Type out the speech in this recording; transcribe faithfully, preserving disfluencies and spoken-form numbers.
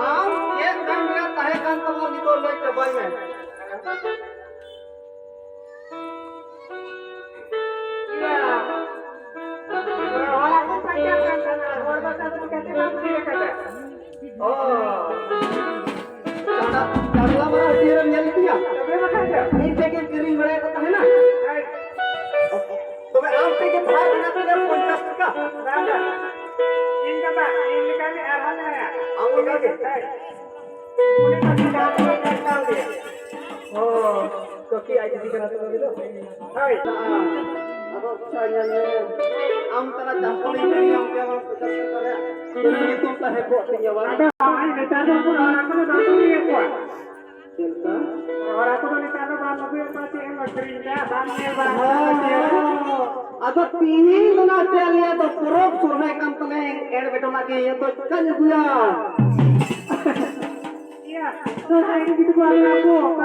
ᱟᱢ ᱪᱮᱫ ᱢᱮᱱ ᱨᱮᱭᱟᱜ ᱛᱟᱦᱮᱸ ᱠᱟᱱ ᱛᱟᱢᱟ, ᱱᱤᱛᱚᱜ ᱞᱟᱹᱭ ᱪᱟᱵᱟᱭ ᱢᱮ᱾ ᱚ᱾ ᱪᱟᱰᱞᱟ ᱢᱟᱨᱟ ᱦᱟᱹᱴᱭᱟᱹ ᱨᱮᱢ ᱧᱮᱞ ᱞᱮᱫᱮᱭᱟ? ᱤᱧ ᱴᱷᱮᱱ ᱜᱮ ᱠᱤᱨᱤᱧ ᱵᱟᱲᱟᱭᱮᱫ ᱠᱚ ᱛᱟᱦᱮᱱᱟ᱾ ᱛᱚᱵᱮ ᱟᱢ ᱴᱷᱮᱱ ᱜᱮ ᱫᱷᱟᱨ ᱢᱮᱱᱟᱜ ᱛᱤᱧᱟ ᱯᱚᱧᱪᱟᱥ ᱴᱟᱠᱟ᱾ ᱵᱟᱝ, ᱵᱟᱝ᱾ ᱤᱧ ᱫᱚ ᱵᱟᱝ, ᱤᱧ ᱞᱮᱠᱟ ᱜᱮ ᱟᱨᱦᱚᱸ ᱢᱮᱱᱟᱭᱟ᱾ ᱟᱢ ᱞᱮᱠᱟ ᱜᱮ? ᱦᱳᱭ᱾ ᱩᱱᱤ ᱫᱚ ᱪᱮᱫᱟᱜ ᱠᱚ ᱢᱮᱛᱟᱣ ᱜᱮᱭᱟ? ᱚ, ᱠᱟᱹᱠᱤ ᱟᱡ ᱫᱤᱫᱤ ᱠᱟᱱᱟ ᱛᱚ ᱱᱩᱭ ᱫᱚ? ᱦᱳᱭ᱾ ᱟᱫᱚ ᱟᱪᱪᱷᱟ, ᱧᱮᱞ ᱢᱮ᱾ ᱟᱢ ᱛᱟᱞᱟ ᱪᱟᱢᱯᱚᱞ ᱤᱧ ᱠᱟᱹᱢᱤᱭᱟᱢ ᱠᱮᱭᱟ, ᱵᱟᱝ ᱯᱚᱧᱪᱟᱥ ᱴᱟᱠᱟ ᱨᱮᱭᱟᱜ᱾ ᱛᱚ ᱱᱩᱭ ᱧᱩᱛᱩᱢ ᱛᱟᱦᱮᱸ ᱠᱚᱜ ᱛᱤᱧᱟ, ᱵᱟᱝ? ᱟᱫᱚ ᱱᱮᱛᱟᱨ ᱫᱚ ᱩᱱᱠᱩ ᱦᱚᱲ ᱠᱚᱫᱚ ᱵᱟᱝ ᱠᱚ ᱧᱩᱭᱮᱫ ᱠᱚᱣᱟ᱾ ᱪᱮᱫ ᱞᱮᱠᱟ? ᱦᱚᱲ ᱠᱚᱫᱚ ᱱᱮᱛᱟᱨ ᱫᱚ ᱵᱟᱝ ᱟᱹᱜᱩᱭᱮᱫ ᱠᱚᱣᱟ, ᱪᱮᱫ ᱮᱢ ᱟᱹᱠᱷᱨᱤᱧ ᱮᱫᱟ, ᱵᱟᱢ ᱧᱮᱞ ᱵᱟᱲᱟ ᱠᱚᱣᱟ᱾ ᱦᱚᱸ᱾ ᱟᱫᱚ ᱛᱤᱦᱤᱧ ᱫᱚ ᱱᱟᱜ ᱪᱮᱫ ᱞᱟᱹᱭᱟ, ᱫᱚ ᱯᱚᱨᱚᱵᱽ ᱥᱚᱨᱦᱟᱭ ᱠᱟᱱ ᱛᱟᱞᱮ, ᱮᱲ ᱵᱮᱴᱚᱱᱟᱜ ᱜᱮ ᱤᱭᱟᱹ ᱫᱚ ᱪᱤᱠᱟᱹᱧ ᱟᱹᱜᱩᱭᱟ? ᱤᱭᱟᱹ, ᱥᱚᱨᱦᱟᱭ ᱨᱮ ᱡᱩᱫᱤ ᱠᱚ ᱟᱹᱜᱩᱭᱟ ᱠᱚ, ᱚᱠᱟ